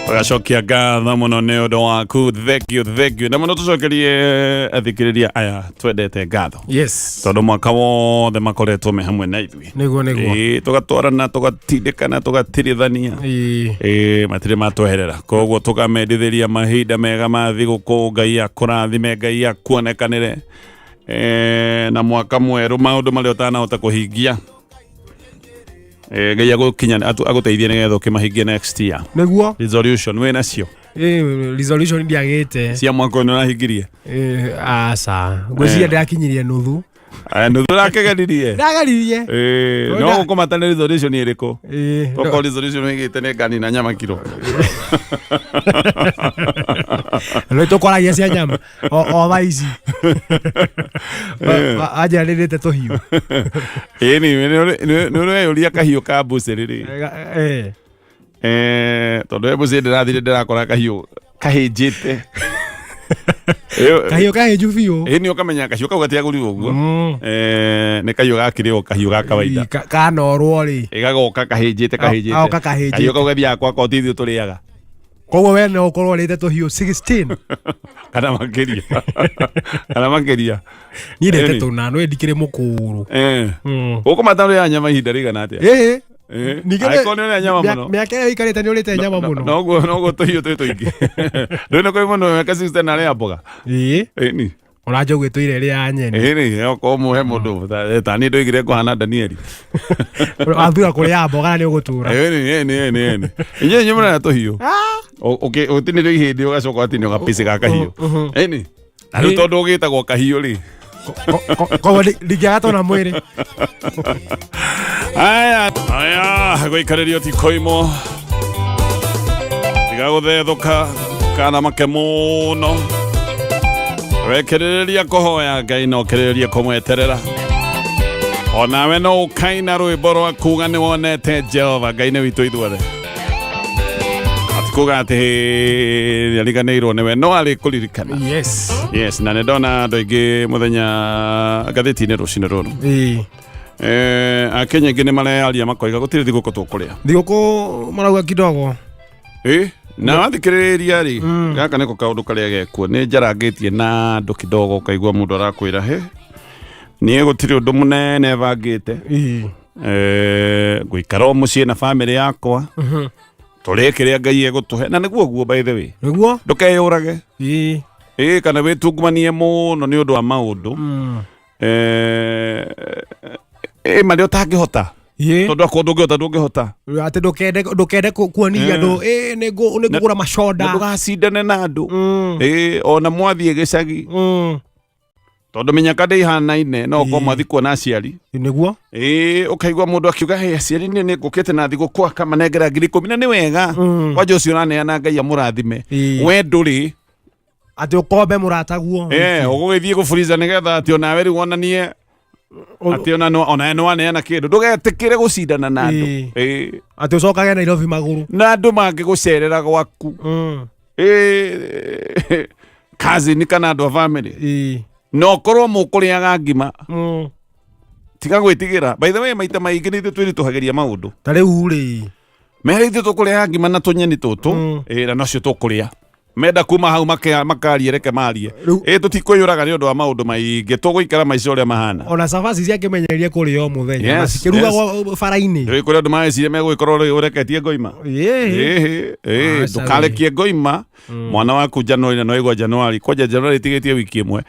Tũgacokia ngatho mũno nĩ ũndũ waku. Thank you, thank you. Na mũno tũcokerie athikĩrĩria aya twendete ngatho. Yes. Tondũ mwaka wothe makoretwo me hamwe na ithuĩ. Nĩguo nĩguo. Ĩĩ, tũgatwarana, tũgatindĩkana, tũgatirithania. Ĩĩ. Ĩĩ, matirĩ matweherera. Koguo tũkamendithĩria mahinda mega ma thigũkũ. Ngai akũrathime, Ngai akuonekanĩre. Eh, na mwaka mwerũ maũndũ marĩa ũtanahota kũhingia. Eh, Ngai agũkinya agũteithie nĩgetha ũkĩmahingie next year. Nĩguo. Resolution wĩ nacio? Ĩĩ, resolution ndiagĩte. Cia mwaka ũyũ nĩũrahingirie? Ĩĩ, aca, ngwĩciria ndĩrakinyirie nuthu. Aya, nuthu ũrakĩgeririe? Ndageririe. Ĩĩ, no ũkũmata nĩ resolution ĩrĩkũ? Ĩĩ, no. Tokorwo resolution wĩgĩte nĩ nganina nyama kiro. Nĩ tũkwaragia cia nyama o thaa ici anjĩra nĩrĩte tũhiũ. Ĩĩ, nĩ ũreyũria kahiũ ka mbucĩrĩ rĩ? Eh. Eh, tondũ he mbucĩrĩ ndĩrathire ndĩrakora kahiũ kahĩnjĩte. Kahiũ kahĩnju biũ. Ĩĩ, nĩ ũkamenya kahiũ kau gatiagũrirwo ũguo. Eh, nĩ kahiũ gakĩrĩo kahiũ ga kawaida. Kanorwo rĩ. Ĩgagoka kahĩnjĩte kahĩnjĩte. Agoka kahĩnjĩte. Kahiũ kau gathiaga kwa koti ithuĩ tũrĩaga. Koguo we no ũkorwo ũrĩte tũhiũ 16. Kana makĩria, kana makĩria. Niĩ ndĩte Ĩni. tũna no ndikĩrĩ mũkũrũ. Eh. Gũkũ matano ya nyama ihinda rĩigana atĩa? Ĩĩ. Eh, Ningĩ angĩkorwo nĩ ũrĩa nyama mũno. Mĩaka ĩrĩa ũikarĩte nĩ ũrĩte nyama mũno. Noguo tũhiũ twĩ tũingĩ. Ndũĩ nĩ kwĩ mũndũ wa mĩaka 60 na arĩa mboga. Ĩĩ. Ĩni. Ona njogu ĩtũire ĩrĩ ya nyeni. Ĩni, okorwo mũhe mũndũ ta niĩ ndoigire ngũhana Danieli. Wathura kũrĩa mboga na nĩ ũgũtũra. Ĩni, ĩni, ĩni, ĩni. Inyuĩ inyuĩ mũrarĩa tũhiũ. Ũtinĩrio ihĩndĩ ũgacoka ũgatinio gapici ga kahiũ. Ĩni. Na rĩu tondũ ũgĩtagwo kahiũ rĩ. Koguo ndingĩaga tona mwĩrĩ. Aya, aya, gũikarĩrio ti koimwo. Tiga gũthethũka kana make mũno. Wekĩrĩrĩria kũhoya Ngai na ũkĩrĩrĩrie kũmweterera. Onawe no ũkaina rwĩmbo rwa kuga nĩ wonete Jehova Ngai nĩ witũ ithuothe. Atikuga atĩ nĩariganĩirwo nĩwe no arĩ kũririkana. Yes. Yes, na nĩ ndona andũ aingĩ mũthenya ngathĩti-inĩ rũcinĩ rũrũ. Ĩĩ. Eh, Akenya aingĩ nĩ mareyaria makoiga gũtirĩ thigũkũ tũkũrĩa. Thigũkũ marauga kidogo. Ĩ, na wathikĩrĩria rĩ, gaka nĩko kaũndũ karĩa gekuo. Nĩ njarangĩtie na andũ kidogo ũkaigua mũndũ arakwĩra he niĩ gũtirĩ ũndũ mũnene bangĩte. Ĩĩ. Eh, ngũikara o mũciĩ na bamĩrĩ yakwa tũrĩe kĩrĩa Ngai egũtũhe na nĩguo guo by the way. Nĩguo? Ndũkeyũrage. Ĩĩ. Ĩ, kana wĩtungumanie mũno nĩ ũndũ wa maũndũ. Eh, ĩ marĩa ũtangĩhota. Ĩĩ. Tondũ akorwo ndũngĩhota ndũngĩhota. Atĩ ndũkende kuonia andũ ĩ nĩ ngũgũra macoda. Na ndũgacindane na andũ. Ĩ, ona mwathiĩ gĩcagi. Tondũ mĩnyaka ndĩihanaine no ũkorwo mwathiĩ kuona aciari. Nĩguo? Ĩ, ũkaigua mũndũ akiuga he aciari nĩ nĩ ngũkĩte na thigũkũ akamanengera 10,000 na nĩ wega. Kwanja ũcio ũraneana Ngai amũrathime. We ndũrĩ. Atĩ ũkombe mũrataguo. Eh, ũgũgĩthiĩ gũburiza nĩgetha atĩ onawe rĩu wonanie atĩ ona no onawe nĩ waneana kĩndũ. Ndũgetĩkĩre gũcindana na andũ. Ĩĩ. Atĩ ũcokage Nairobi magũrũ. Na andũ mangĩgũcerera gwaku. Ĩĩ, cousin kana andũ a family. No korwo mũkũrĩaga ngima. Tiga gwĩtigĩra. By the way, maita maingĩ nĩ ithuĩ twĩritũhagĩria maũndũ. Ta rĩu rĩ. Mere ithuĩ tũkũrĩaga ngima na tũnyeni tũtũ. Ĩĩ, na nocio tũkũrĩa. Menda kuma hau makarie reke marie. Ĩĩ, tũtikwĩyũraga nĩ ũndũ wa maũndũ maingĩ. Tũgũikara maica ũrĩa mahana. Ona cabaci ciakĩmenyerie kũrĩa o mũthenya. Yes, Na cikĩrugagwo bara-inĩ. Rĩu kũrĩ andũ mareciria megũgĩkorwo rĩu ũreketie ngoima. Ĩĩ. Ĩĩ, ĩĩ, Aca ndũkarekie ngoima. Mwana waku Januari na noigua Januari. Kwanja Januari ĩtigĩtie wiki ĩmwe.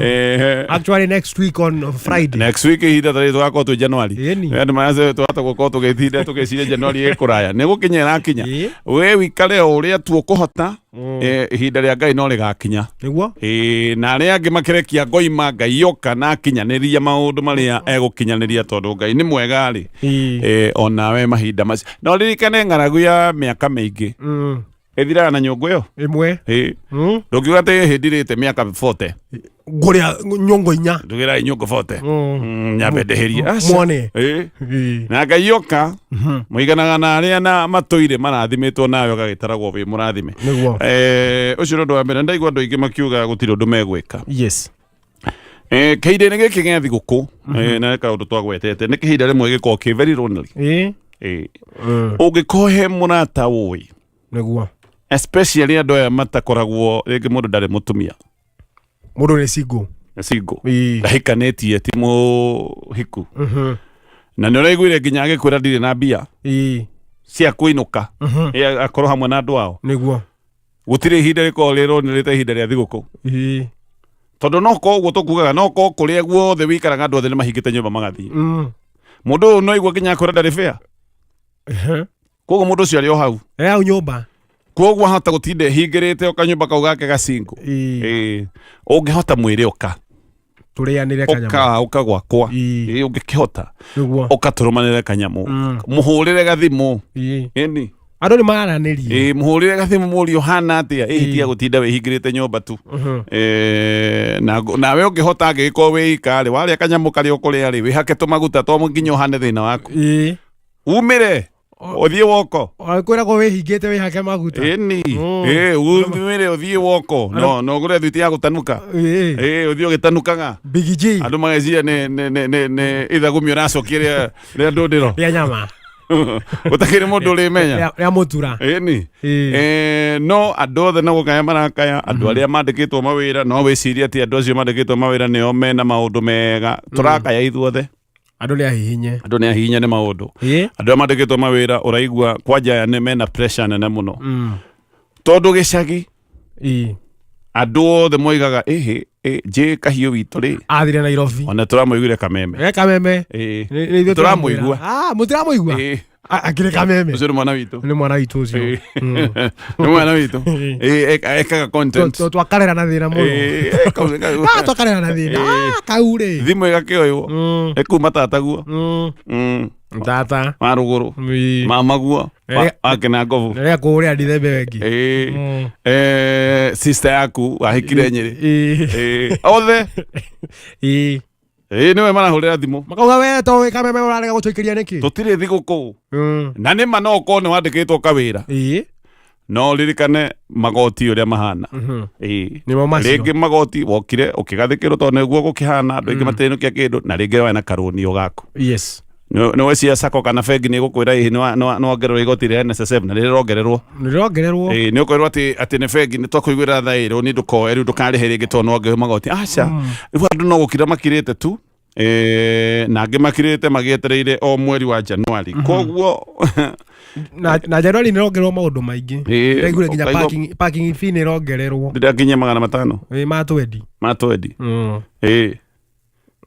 Eh, Actually next week on Friday. Next week ihinda tarĩ tũgakorwo twĩ Januari. Ĩni. Andũ marace twahota gũkorwo tũgĩtinda tũgĩciria Januari ĩ kũraya. Nĩ gũkinya ĩrakinya. Ĩĩ. We wikare o ũrĩa tu ũkũhota. Eh, ihinda rĩa Ngai no rĩgakinya. Nĩguo? Ĩĩ, na arĩa angĩ makĩrekia ngoima Ngai oka na akinyanĩria maũndũ marĩa egũkinyanĩria tondũ Ngai nĩ mwega rĩ. Ĩĩ. Eh, onawe mahinda macio. Na ũririkane ng'aragu ya mĩaka mĩingĩ. Ĩthiraga na nyũngũ ĩyo. Ĩmwe. Ĩĩ. Ndũngiuga atĩ hĩndirĩte mĩaka 40. Ngũrĩa nyũngũ inya. Ndugĩrai nyũngũ 40. Nyambe ndĩhĩrie. Aca. Mwone. Ĩĩ. Ĩĩ. Na Ngai oka mũiganaga na arĩa na matũire marathimĩtwo nawe ũgagĩtaragwo wĩ mũrathime. Nĩguo. Eh, ũcio nĩ ũndũ wa mbere. Ndaigua andũ aingĩ makiuga gũtirĩ ũndũ megwĩka. Yes. Eh, kĩhinda-inĩ gĩkĩ gĩa thigũkũ, eh, na nĩ kaũndũ twagwetete, nĩ kĩhinda rĩmwe gĩkoragwo kĩ very lonely. Ĩĩ. Ĩĩ. Ũngĩkorwo he mũrata ũĩ. Nĩguo. Especially andũ aya matakoragwo rĩngĩ mũndũ ndarĩ mũtumia. Mũndũ nĩ single. Nĩ single. Ĩĩ. Ndahikanĩtie, ti mũhiku. Na nĩ ũraiguire nginya agĩkwĩra ndirĩ na mbia cia kũinũka. Ĩ, akorwo hamwe na andũ ao. Nĩguo. Gũtirĩ ihinda rĩkoragwo rĩronĩrĩte ihinda rĩa thigũkũ. Tondũ no korwo ũguo tũkugaga, no korwo kũrĩa guothe wĩikaraga andũ othe nĩ mahingĩte nyũmba magathiĩ. Mũndũ ũyũ no aigua nginya akwĩra ndarĩ fair. Koguo mũndũ ũcio arĩ o hau. Arĩ hau nyũmba. Koguo ahota gũtinda ehingĩrĩte o kanyũmba kau gake gacingũ. Ĩĩ. Ũngĩhota mwĩre ũka. Tũrĩanĩre kanyamũ. Ũka, ũka gwakwa. Ĩĩ. Ĩĩ, ũngĩkĩhota. Nĩguo. Ũka tũrũmanĩre kanyamũ. Mũhũrĩre gathimũ. Ĩni. Andũ nĩ maranĩrie. Ĩĩ, mũhũrĩre gathimũ mũrie ũhana atĩa. Ĩĩ, tiga gũtinda wĩhingĩrĩte nyũmba tu. Ĩĩ, nawe ũngĩhota angĩgĩkorwo wĩ ika rĩ, warĩa kanyamũ karĩa ũkũrĩa rĩ, wĩhake tũmaguta to nginya ũhane thĩna waku. Umĩre. Ũthiĩ woko. Kwĩragwo wĩhingĩte wĩhake maguta. Ĩni. Ĩĩ, umĩre ũthiĩ woko. No, no ũgũre thuiti ya gũtanuka. Ĩĩ, ũthiĩ ũgĩtanukaga. Big G. Andũ mageciria nĩ ithagumio ũracokia rĩa ndũndĩro. Rĩa nyama. Gũtakĩrĩ mũndũ ũrĩmenya. Rĩa mũtura. Ĩni. No andũ othe no gũkaya marakaya, andũ arĩa mandĩkĩtwo mawĩra, no wĩcirie atĩ andũ acio mandĩkĩtwo mawĩra nĩo mena maũndũ mega. Tũrakaya ithuothe. Andũ nĩ ahihinye. Andũ nĩ ahihinye nĩ maũndũ. Andũ arĩa mandĩkĩtwo mawĩra ũraigua kwanja aya nĩ mena pressure nene mũno. Tondũ gĩcagi andũ othe moigaga ĩhĩ njĩ kahiũ witũ rĩ. Athire Nairobi. Ona tũramũiguire Kameme. Kameme. Nĩ ithuĩ tũramũigua. Mũtiramũigua? Akĩrĩ Kameme. Ũcio nĩ mwana witũ. Nĩ mwana witũ ũcio. Nĩ mwana witũ. Ekaga content. Twakarera na thĩna mũno. Twakarera na thĩna. Kau rĩ. Thimũ ĩgakĩoywo. Ĩkuma tataguo. Tata. Wa rũgũrũ. Mama guo. Wake na ngobu. Rĩrĩa kũrĩa ndithembe wengi. Sister yaku wahikire Nyĩrĩ. Othe. Ĩĩ, nĩwe marahũrĩra thimũ. Makauga we to wĩ Kameme ũrarega gũtũikĩria nĩkĩ? Tũtirĩ thigũkũ. Na nĩ ma no ũkorwo nĩ wandĩkĩtwo kawĩra. No ririkane magoti ũrĩa mahana. Ĩĩ. Nĩmo macio. Rĩngĩ magoti wokire ũkĩgathĩkĩrwo tondũ nĩguo gũkĩhana andũ aingĩ matirĩnũkia kĩndũ na rĩngĩ wena karũni o gaku. Nĩ wecia sacco kana bengi nĩ ĩgũkwĩra ĩhĩ nĩ wongererwo igoti rĩa NSSF na rĩrongererwo. Nĩ rĩrongererwo. Ĩĩ, nĩ ũkwĩrwo atĩ nĩ bengi nĩ twakũiguĩra tha ĩ rũni ndũkoe rĩu ndũkarĩhe rĩngĩ tondũ nĩ wongererwo magoti. Aca. Rĩu andũ no gũkira makirĩte tu. Na angĩ makirĩte magĩetereire o mweri wa Januari. Koguo Na Januari nĩ ĩrongererwo maũndũ maingĩ. Ndĩraiguire nginya parking fee nĩ ĩrongererwo. Ndĩrakinyia 500. Ĩĩ, ma twendi. Ma twendi. Ĩĩ.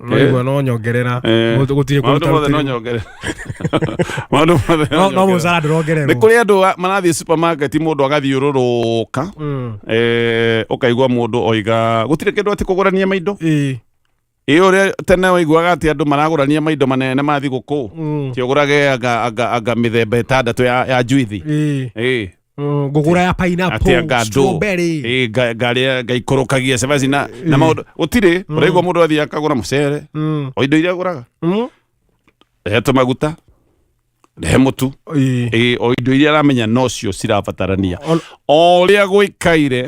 Noigua no nyongerera. Gũtirĩ Maũndũ mothe no nyongerera. Maũndũ mothe no No mũcara ndũrongererwo. Nĩ kũrĩ andũ marathiĩ supermarket mũndũ agathiũrũrũka. Ũkaigua mũndũ oiga gũtirĩ kĩndũ atĩ kũgũrania maindo. Ĩĩ ũrĩa tene waiguaga atĩ andũ maragũrania maindo manene ma thigũkũ. Ti ũgũrage anga mĩthemba 6 ya njuithi. Ĩĩ. Ngũgũra ya pineapple, strawberry. Ĩĩ, ngarĩa ngaikũrũkagia cabaci na maũndũ. Gũtirĩ, ũraigua mũndũ athiĩ akagũra mũcere. O indo iria agũraga. Rehe tũmaguta. Rehe mũtu. Ĩĩ, o indo iria aramenya nocio cirabatarania. O ũrĩa gũikaire,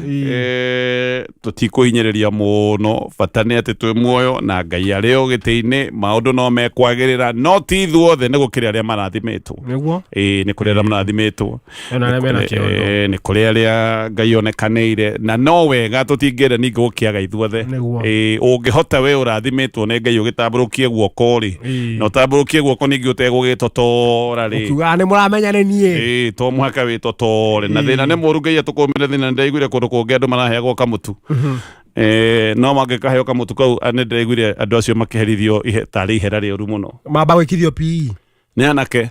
tũtikũhinyĩrĩria mũno, bata nĩ atĩ twĩ muoyo na Ngai arĩ o gĩtĩ-inĩ, maũndũ no mekwagĩrĩra, no ti ithuothe, nĩ gũkĩrĩ arĩa marathimĩtwo. Nĩguo. Ĩĩ, nĩ kũrĩ arĩa marathimĩtwo. Ena arĩa mena kĩondo. Nĩ kũrĩ arĩa Ngai onekanĩire, na no wega tũtingĩenda ningĩ gũkĩaga ithuothe. Nĩguo. Ĩĩ, ũngĩhota we ũrathimĩtwo nĩ Ngai ũgĩtambũrũkie guoko rĩ, na ũtambũrũkie guoko ningĩ ũtegũgĩtotora rĩ. Ũkiuga nĩ mũramenya nĩ niĩ. Ĩĩ, to mũhaka wĩtotore. Na thĩna nĩ mũru Ngai atũkũmĩre thĩna, nĩndĩraiguire kũndũ kũngĩ andũ maraheagwo kamũtu. No mangĩkaheo kamũtu kau, nĩndĩraiguire andũ acio makĩherithio tarĩ ihera rĩũru mũno. Mamba gwĩkithio PE. Nĩ anake.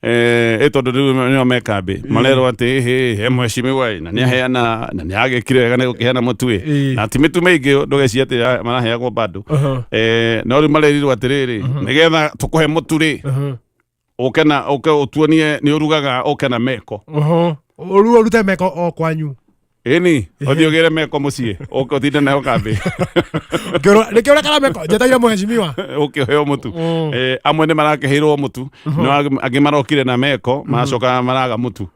Ĩ tondũ rĩu nĩo me kambĩ marerwo atĩ ĩhĩ he mheshimiwa ĩ, na nĩaheana na nĩagĩkire wega nĩ gũkĩheana mũtu ĩ. Na ti mĩtu mĩingĩ ndũgecirie atĩ maraheagwo bado. No rĩu marerirwo atĩrĩrĩ, nĩgetha tũkũhe mũtu rĩ, ũke na ũke ũtuonie nĩ ũrugaga, ũke na meko. Ũruge ũrute meko o kwanyu. Ĩni, ũthiĩ ũgĩre meko mũciĩ, ũke ũtinde nayo kambĩ. Nĩkĩo ũrekara meko, njetereire mheshimiwa. Ũke ũheo mũtu. Amwe nĩ marakĩheirwo mũtu, no angĩ marokire na meko, maracoka maraga mũtu.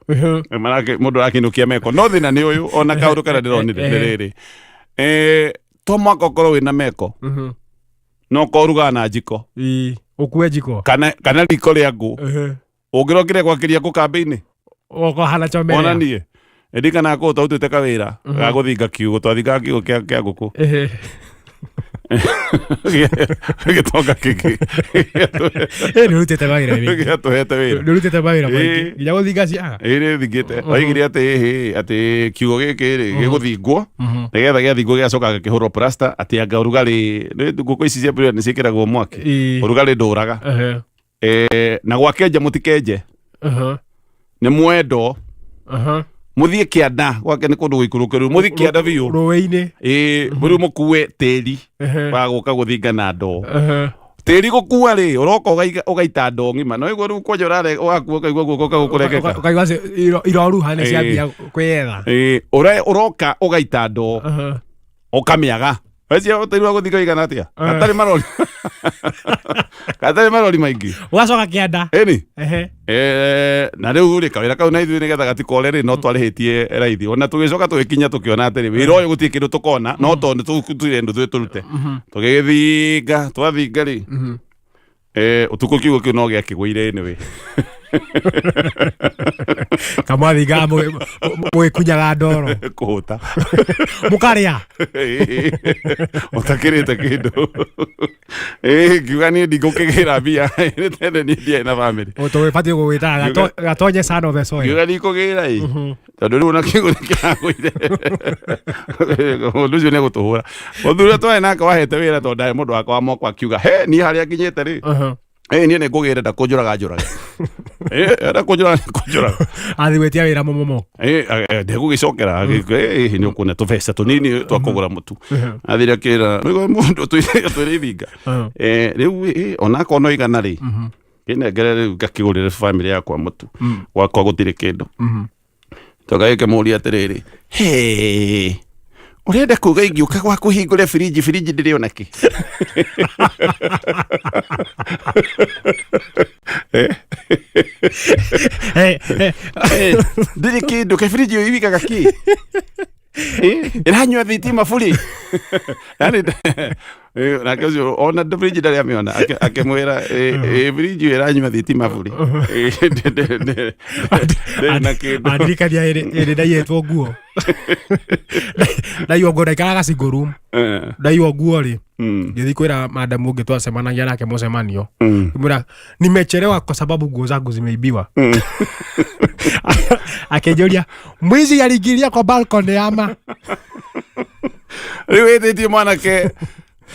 Mũndũ arakĩinũkia meko. No thĩna nĩ ũyũ, ona kaũndũ karĩa ndĩronire nĩ rĩrĩ. To mwaka ũkorwo wĩna meko, no ũkorwo ũrugaga na njiko. Ũkue njiko. Kana riko rĩa ngũ. Ũngĩrokire gwakĩria ngũ kambĩ-inĩ? Ũkahana chomelea. Ona niĩ ndirikanaga kũu twarutĩte kawĩra ga gũthinga kiugũ, twathingaga kiugũ kĩa ngũkũ. Gĩtonga kĩngĩ Ĩ, nĩũrutĩte mawĩra maingĩ. gĩatũhete wĩra. Nĩũrutĩte mawĩra maingĩ. Ĩ. Nginya gũthinga ciaga. Ĩ, nĩ thingĩte. Oigire atĩ ĩhĩ, atĩ kiugũ gĩkĩ rĩ gĩgũthingwo, nĩgetha gĩathingwo gĩgacoka gĩkĩhũrwo plasta, atĩ anga ũrugarĩ, ngũkũ ici cia broiler nĩ ciĩkĩragwo mwaki, ũrugarĩ ndũraga. Na gwakenja mũtikenje, nĩ mwendo mũthiĩ kĩanda gwake, nĩ kũndũ gũikũrũkĩru, mũthiĩ kĩanda biũ. Rũĩ-inĩ. Ĩ, rĩu mũkue tĩri wa gũka gũthinga na ndoo. Tĩri gũkua rĩ, ũroka ũgaita ndoo ng'ima, no iguo rĩu kwanja ũrare ũgakua ũkaigua guoko gũkũrengeka. Ũkaigua iroruha nĩ ciambia kwĩyetha. Ĩ, ũroka ũgaita ndoo ũkamĩaga. Wecia ũtĩri wa gũthinga ũigana atĩa? Gatarĩ marori. Gatarĩ marori maingĩ. Ũgacoka kĩanda. Ĩni. Ehe. Na rĩu rĩ, kawĩra kau na ithuĩ nĩgetha gatikore rĩ, no twarĩhĩtie raithi. Ona tũgĩcoka tũgĩkinya tũkĩona atĩrĩ, wĩra ũyũ gũtirĩ kĩndũ tũkona, no tondũ nĩ tũtuire nduthu tũrute. Tũgĩgĩthinga, twathinga rĩ, ũtukũ kiugo kĩu no gĩakĩgũire anyway. Kamwathingaga mũgĩkunyaga ndoro. Kũhũta. Mũkarĩa. Ũtakĩrĩte kĩndũ. Ngiuga niĩ ndingũkĩgĩra mbia, nĩ tene niĩ ndiarĩ na bamĩrĩ. Tũgĩbatiĩ gũgwĩtaga gatonye son of the soil. Ngiuga ndikũgĩra ĩ. Tondũ rĩu ona kiugo nĩ kĩragũire. Mũndũ ũcio nĩ egũtũhũra. Mũthuri ũrĩa twarĩ nake wahete wĩra, tondũ ndarĩ mũndũ wakwa wa moko, akiuga, he niĩ harĩa nginyĩte rĩ, niĩ nĩ ngũgĩra, ndakũnjũraga njũraga. Ndakũnjũraga nĩkũnjũraga. Athiĩ gwĩtia wĩra mũmomo. Ndegũgĩcokera, nĩ ũkuona tũbeca tũnini twa kũgũra mũtu. Athire akĩra mũndũ twĩre ithinga. Rĩu onakorwo no 100 rĩ, kĩnengere rĩu ngakĩgũrĩre bamĩrĩ yakwa mũtu. Gwakwa gũtirĩ kĩndũ. Tũgagĩkĩmũria atĩrĩrĩ, he ũrenda kuga ingĩũka gwaku hingũre firiji, firiji ndĩrĩ ona kĩ? Ndĩrĩ kĩndũ, ke firiji ĩyo ibigaga kĩ? Ĩranyua thitima buri. Yani nake ũcio ona firiji ndarĩ amĩona, akĩmwĩra firiji ĩyo ĩranyua thitima buri. Ndĩrĩ na kĩndũ. Andirikania ĩrĩ ndaiyĩtwo nguo. Ndaiywo nguo, ndaikaraga single room. Ndaiywo nguo rĩ, ngĩthiĩ kwĩra madam ũngĩ twacemanagia nake mũcemanio. Ngĩmwĩra nimechelewa kwa sababu nguo zangu zimeibiwa. Akĩnjũria, mwizi aliingilia kwa balcony ama? Rĩu wĩtĩtie mwanake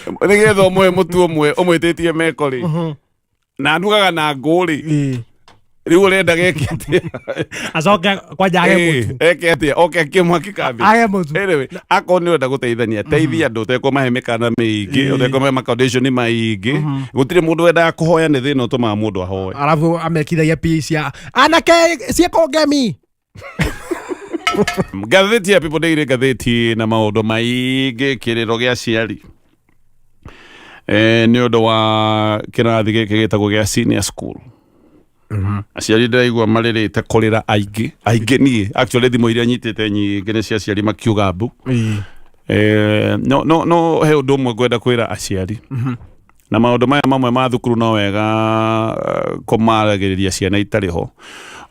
nĩgetha ũmũhe mũtu ũmwe, ũmwĩtĩtie meko rĩ, na ndugaga na ngũ rĩ, rĩu ũrenda geke atĩa? Acoke kwanja age mũtu. Eke atĩa? Oke akie mwaki kambi? Age mũtu. Anyway, akorwo nĩ ũrenda gũteithania, teithia andũ ũtekũmahe mĩkana mĩingĩ, ũtekũmahe ma-condition maingĩ. Gũtirĩ mũndũ wendaga kũhoya, nĩ thĩna ũtũmaga mũndũ ahoe. Alafu amekithagia picia anake ciĩkwo ngemi. Ngathĩti ya People Daily, ngathĩti na maũndũ maingĩ, kĩrĩro gĩa aciari nĩ ũndũ wa kĩrathi gĩkĩ gĩtagwo gĩa senior school. Aciari ndĩraigua marĩrĩte kũrĩra aingĩ aingĩ. Niĩ actually thimũ iria nyitĩte nyingĩ nĩ cia aciari makiuga mbu. No he ũndũ ũmwe ngwenda kwĩra aciari, na maũndũ maya mamwe ma thukuru no wega kũmaragĩrĩria ciana itarĩ ho.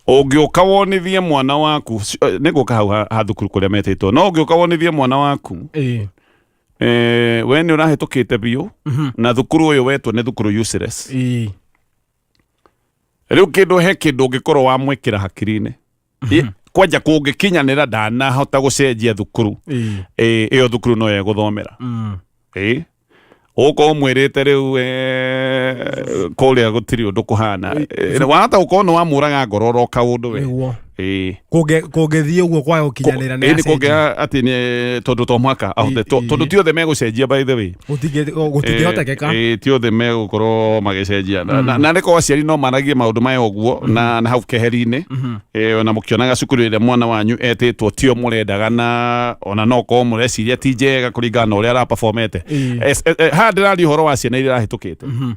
Ũngĩũka wonithie mwana waku, nĩ ngũka hau ha thukuru kũrĩa metĩtwo, no ũngĩũka wonithie mwana waku, we nĩ ũrahĩtũkĩte biũ na thukuru ũyũ wetwo nĩ thukuru useless. Rĩu kĩndũ, he kĩndũ ũngĩkorwo wamwĩkĩra hakiri-inĩ kwanja kũngĩkinyanĩra ndanahota gũcenjia thukuru, ĩyo thukuru no egũthomera. Ũgũkorwo ũmwĩrĩte rĩu kũrĩa gũtirĩ ũndũ kũhana. Wahota gũkorwo nĩ wamũraga ngoro oro kaũndũ we. Nĩguo. Kũngĩthiĩ ũguo kwaga gũkinyanĩra nĩ Ĩ, nĩ kũngĩa atĩ nĩ tondũ to mũhaka ahote tondũ ti othe megũcenjia, by the way. Gũtingĩhotekeka. Ti othe megũkorwo magĩcenjia. Na nĩ korwo aciari no maragie maũndũ maya ũguo na hau keheri-inĩ, ona mũkĩonaga cukuru ĩrĩa mwana wanyu etĩtwo tio mũrendaga, na ona no korwo mũreciria ti njega kũringana na ũrĩa araperformete. Haha ndĩraria ũhoro wa ciana iria irahĩtũkĩte.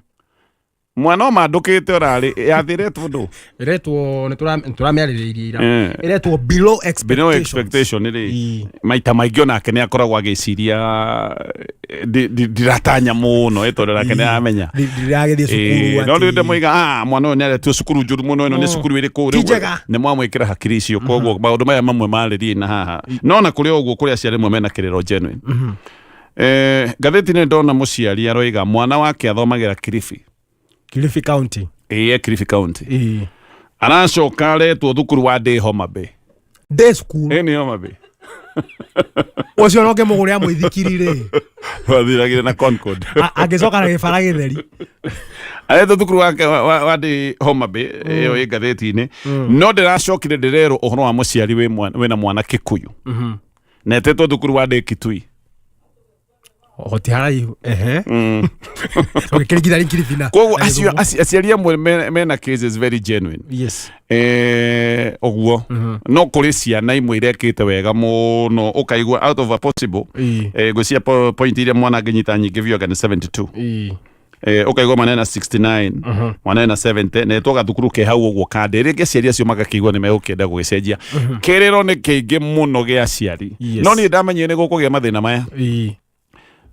Mwana ũmandũkĩte ũrarĩ yathĩretwo ndũ. Ĩretwo nĩ tũramĩarĩrĩirie ira. Eh. Ĩretwo below Below expectations. expectation rĩ, Ii. maita maingĩ onake nĩ akoragwo agĩciria ndiratanya mũno ĩ, tondũ nake nĩ aramenya. Ndiragĩthiĩ cukuru. No rĩu atĩ- ndĩmoiga, "Ah, mwana ũyũ nĩ aretio cukuru njũru mũno, ĩno nĩ cukuru ĩrĩkũ?" Ti Rĩu njega. nĩ mwamwĩkĩra hakiri icio, koguo maũndũ maya mamwe marĩrie na haha no na kũrĩ o ũguo kũrĩ aciari amwe mena kĩrĩro genuine. Ngathĩti-inĩ ndona mũciari aroiga mwana wake athomagĩra Kilifi. Kilifi County. Ĩĩ, e Kilifi County. Ii. Aracoka aretwo thukuru wa ndĩ Homa Bay. Day school. Ĩ, nĩ Homa Bay. Ũcio no ngĩmũgũrĩra mũithikiri rĩ. Wathiragire na Concord. Angĩcoka na gĩbara gĩtheri. Aretwo thukuru wake wa ndĩ Homa Bay, ĩyo ĩ ngathĩti-inĩ. No ndĩracokire ndĩrerwo ũhoro wa mũciari wĩna mwana Kikuyu na etĩtwo thukuru wa ndĩ Kitui. Hoti haraihu. Ehe. Ũgĩkĩringithania Kilifi na Koguo na acio Gĩthumo. aciari amwe mena cases very genuine. Yes. Ũguo no kũrĩ ciana imwe irekĩte wega mũno, ũkaigua out of a possible ngwĩciria point iria mwana angĩnyita nyingĩ biũ anga nĩ 72. Ũkaigua mwana ena 69, mwana ena 70, na etwo gathukuru ke hau ũguo kande rĩngĩ, aciari acio magakĩigua nĩ megũkĩenda gũgĩcenjia. Kĩrĩro nĩ kĩingĩ mũno gĩa aciari. No niĩ ndamenyire nĩ gũkũgĩa mathĩna maya.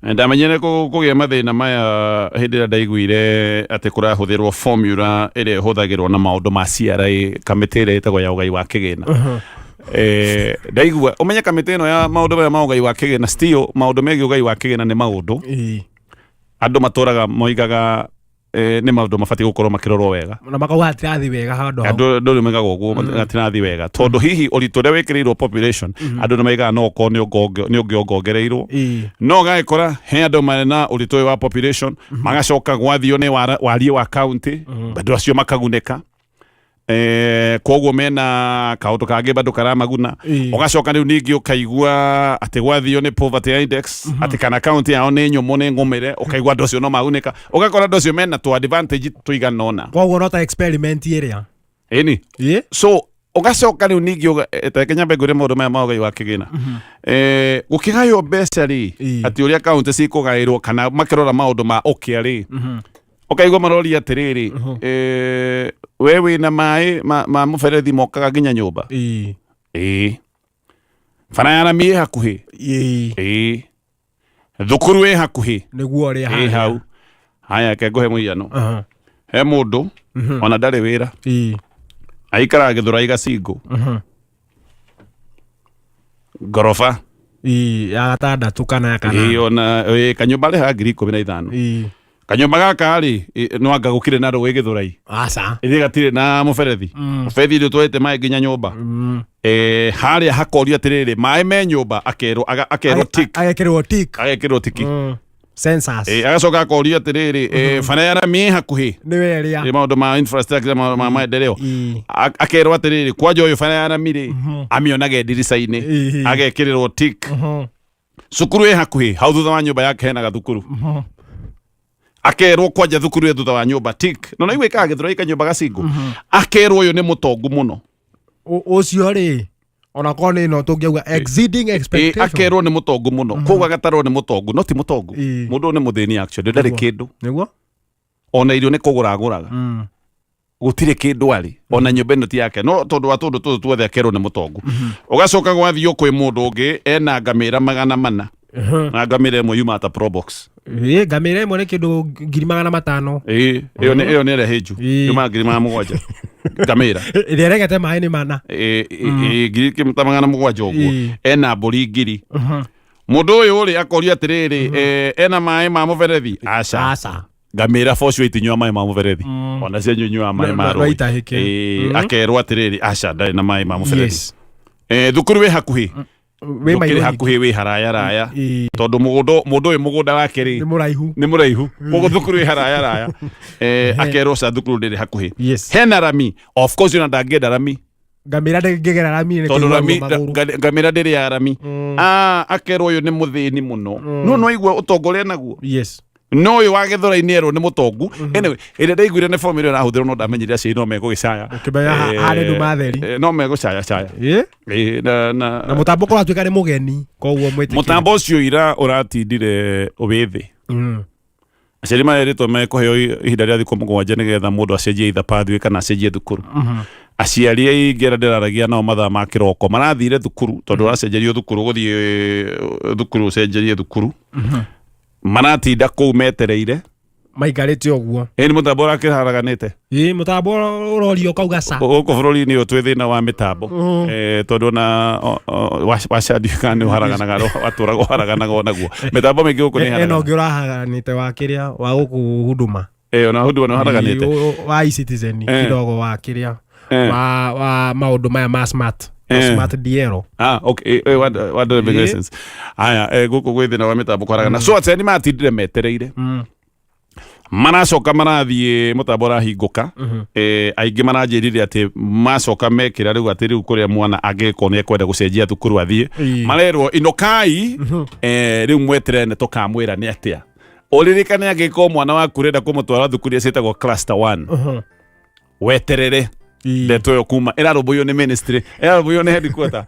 Ndamenyire kũgĩa mathĩna maya hĩndĩ ĩrĩa ndaiguire atĩ kũrahũthĩrwo formula ĩrĩa ĩhũthagĩrwo na maũndũ ma CRA, kamĩtĩ ĩrĩa ĩtagwo ya ũgai wa kĩgĩna. Ndaigua ũmenye kamĩtĩ ĩno ya maũndũ maya ma ũgai wa kĩgĩna, still maũndũ megiĩ ũgai wa kĩgĩna nĩ maũndũ andũ matũraga moigaga nĩ maũndũ mabatiĩ gũkorwo makĩrorwo wega. Na makauga hatirathiĩ wega handũ hau. Andũ rĩu maigaga ũguo gatirathiĩ wega, tondũ hihi ũritũ ũrĩa wĩkĩrĩirwo population, andũ nĩ maigaga no ũkorwo nĩ ũngĩongongereirwo. No ũgagĩkora he andũ mena ũritũ ũyũ wa population, magacoka gwathio nĩ wariĩ wa county, andũ acio makagunĩka. Koguo mena kaũndũ kangĩ bado karamaguna. Ũgacoka rĩu ningĩ ũkaigua atĩ gwathio nĩ poverty index, atĩ kana county yao nĩ nyũmũ, nĩ ng'ũmĩre, ũkaigua andũ acio no magunĩka, ũgakora andũ acio mena tũ advantage tũigana ũna. Koguo no ta experiment ĩrĩa. Ĩni. So ũgacoka rĩu ningĩ reke nyambe ngwĩre maũndũ maya ma ũgai wa kĩgĩna. Gũkĩgaywo mbeca rĩ, atĩ ũrĩa kaunti cikũgaĩrwo kana makĩrora maũndũ ma ũkĩa rĩ, ũkaigua maroria atĩrĩrĩ, we wĩna maĩ ma mũberethi mokaga nginya nyũmba? Ĩĩ. Bara ya rami ĩ hakuhĩ? Ĩĩ. Thukuru ĩ hakuhĩ? Nĩguo ũrĩa Ĩ harĩa. hau. Haya, reke ngũhe mũhiano. He mũndũ ona ndarĩ wĩra, aikaraga Gĩthũrai Gacingũ, ngoroba. Ĩĩ, ya gatandatũ kana ya Ĩĩ, kanana. Ona ĩĩ, kanyũmba arĩhaga 15,000. Kanyũmba gaka rĩ, no anga gũkirĩ na rũĩ Gĩthũrai? Aca. Ĩthĩ gatirĩ na mũberethi, mũberethi ndũ twarĩte maĩ nginya nyũmba. Harĩa hakorio atĩrĩrĩ, maĩ me nyũmba? Akerwo akerwo tick. Agekĩrwo tick. Agekĩrwo tiki. Census. Agacoka akorio atĩrĩrĩ, bara ya rami ĩ hakuhĩ? Nĩwe ĩrĩa. Maũndũ ma infrastructure, maũndũ ma maendeleo. Akerwo atĩrĩrĩ, kwanja ũyũ bara ya rami rĩ, amĩonage ndirica-inĩ. Agekĩrĩrwo tick. Cukuru ĩ hakuhĩ? Hau thutha wa nyũmba yake hena gathukuru. Akerwo kwanja thukuru ĩ thutha wa nyũmba, tick. No naigua ikaga Gĩthũrai kanyũmba gacingũ, akerwo ũyũ nĩ mũtongu mũno. Ũcio rĩ, onakorwo nĩ ĩno tũngĩauga exceeding expectation. Akerwo nĩ mũtongu mũno, koguo agatarwo nĩ mũtongu, no ti mũtongu. Mũndũ ũyũ nĩ mũthĩni actually, ndarĩ kĩndũ. Ona irio nĩ kũgũra agũraga. Gũtirĩ kĩndũ arĩ, ona nyũmba ĩno ti yake, no tondũ wa tũndũ tũtũ tuothe akerwo nĩ mũtongu. Ũgacoka gwathiĩ kwĩ mũndũ ũngĩ ena ngamĩra 400, na ngamĩra ĩmwe yuma ta Probox. Ĩ, ngamĩra ĩmwe nĩ kĩndũ 500,000. Ĩ, ĩyo nĩ ĩrĩa hĩnju. Yuma 700,000 ngamĩra. Ĩrĩa ĩregete maĩ nĩ mana. Ĩ, ĩ, ngiri ta 700 ũguo. Ena mbũri 1000. Mũndũ ũyũ rĩ, akorio atĩrĩrĩ, ena maĩ ma mũberethi? Aca. Aca. Ngamĩra bocio itinyua maĩ ma mũberethi, ona cio nyunyuaga maĩ ma No rũĩ. itahĩke. Akerwo atĩrĩrĩ, aca, ndarĩ na maĩ ma mũberethi. Thukuru wĩ hakuhĩ? Wĩ Ndũkĩrĩ maitho. Hakuhĩ, wĩ haraya raya, tondũ mũgũnda mũndũ ũyũ mũgũnda wake rĩ, Nĩ mũraihu. Nĩ mũraihu, koguo thukuru ĩ haraya raya. Akerwo ca thukuru ndĩrĩ hakuhĩ. Hena rami? Of course ona ndangĩenda rami. Ngamĩra ndĩngĩgera rami nĩ Tondũ kũigua rami ruo magũrũ. ngamĩra ndĩrĩ ya rami. Akerwo ũyũ nĩ mũthĩni mũno, no no aigua ũtonga ũrĩa naguo. No ũyũ wa Gĩthũrai-inĩ erwo nĩ mũtongu. Anyway, ĩrĩa ndaiguire nĩ formula ĩrĩa ĩrahũthĩrwo, no ndamenyire aciari no megũgĩcaya. Ũkĩmenya harĩ nduma theri. No megũcaya caya. Na Na mũtambo kũratuĩka nĩ mũgeni, koguo mwĩtĩkĩre. Mũtambo ũcio ira ũratindire wĩ thĩ. Aciari marerĩtwo mekũheo ihinda rĩa thikũ 7 nĩgetha mũndũ acenjie either pathway kana acenjie thukuru. Aciari aingĩ arĩa ndĩraragia nao mathaa ma kĩroko marathire thukuru tondũ ũracenjerio thukuru, gũthiĩ thukuru ũcenjerie thukuru, maratinda kũu metereire. Maikarĩte ũguo. Ĩ nĩ mũtambo ũrakĩharaganĩte. Ĩ mũtambo ũrorio ũkauga ca. Gũkũ bũrũri-inĩ ũyũ twĩ thĩna wa mĩtambo, tondũ ona wacandio kana nĩ ũharaganaga, watũraga ũharaganaga onaguo mĩtambo mĩingĩ gũkũ nĩ Ena ĩharaganaga. ũngĩ ũrahaganĩte wa kĩrĩa wa gũkũ Huduma. Ona Huduma nĩ ũharaganĩte. Ĩ, wa eCitizen kidogo wa kĩrĩa wa maũndũ maya ma smart smart DL. Ah, okay. Wa driving license. Aya, gũkũ gwĩ thĩna wa mĩtambo kũharagana. So aciari matindire metereire. Maracoka marathiĩ mũtambo ũrahingũka. Aingĩ maranjĩrire atĩ macoka mekĩra rĩu atĩ rĩu kũrĩa mwana angĩkorwo nĩ ekwenda gũcenjia thukuru athiĩ. Marerwo inokai, rĩu mweterere nĩ tũkamwĩra nĩ atĩa. Ũririkane angĩkorwo mwana waku ũrenda kũmũtwara thukuru iria ciĩtagwo cluster 1. Weterere ndeto ĩyo kuma ĩrarũmbũiyo nĩ ministry, ĩrarũmbũiyo nĩ headquarter,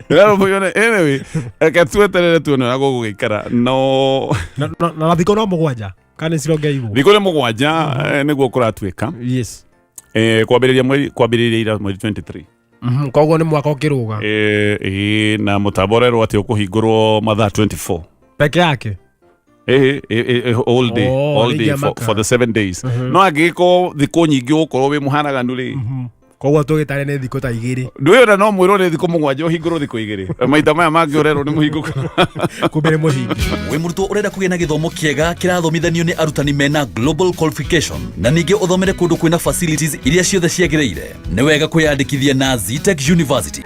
ĩrarũmbũiyo nĩ, anyway, reke tweterere tuone ũrĩa gũgũgĩikara no. Na thikũ no 7 kana nĩ cirongereirwo? Thikũ nĩ 7, nĩguo kũratuĩka. Kwambĩrĩria mweri, kwambĩrĩria ira mweri 23. Koguo nĩ mwaka ũkĩrũga. Na mũtambo ũrerwo atĩ ũkũhingũrwo mathaa 24 peke yake. All day. Oh, all day rĩngĩ for the 7 days, no angĩgĩkorwo thikũ nyingĩ ũgũkorwo wĩ mũharaganu rĩ. Koguo tũgĩtare nĩ thikũ ta 2. Ndwĩona no mwĩrwo nĩ thikũ 7 ũhingũrwo thikũ 2, maita maya mangĩ ũrerwo nĩ mũhingũku. Kumbe nĩ mũhingi. Wĩ mũrutwo ũrenda kũgĩa na gĩthomo kĩega kĩrathomithanio nĩ arutani mena global qualification na ningĩ ũthomere kũndũ kwĩna facilities iria ciothe ciagĩrĩire, nĩ wega kwĩyandĩkithia na Zetech University.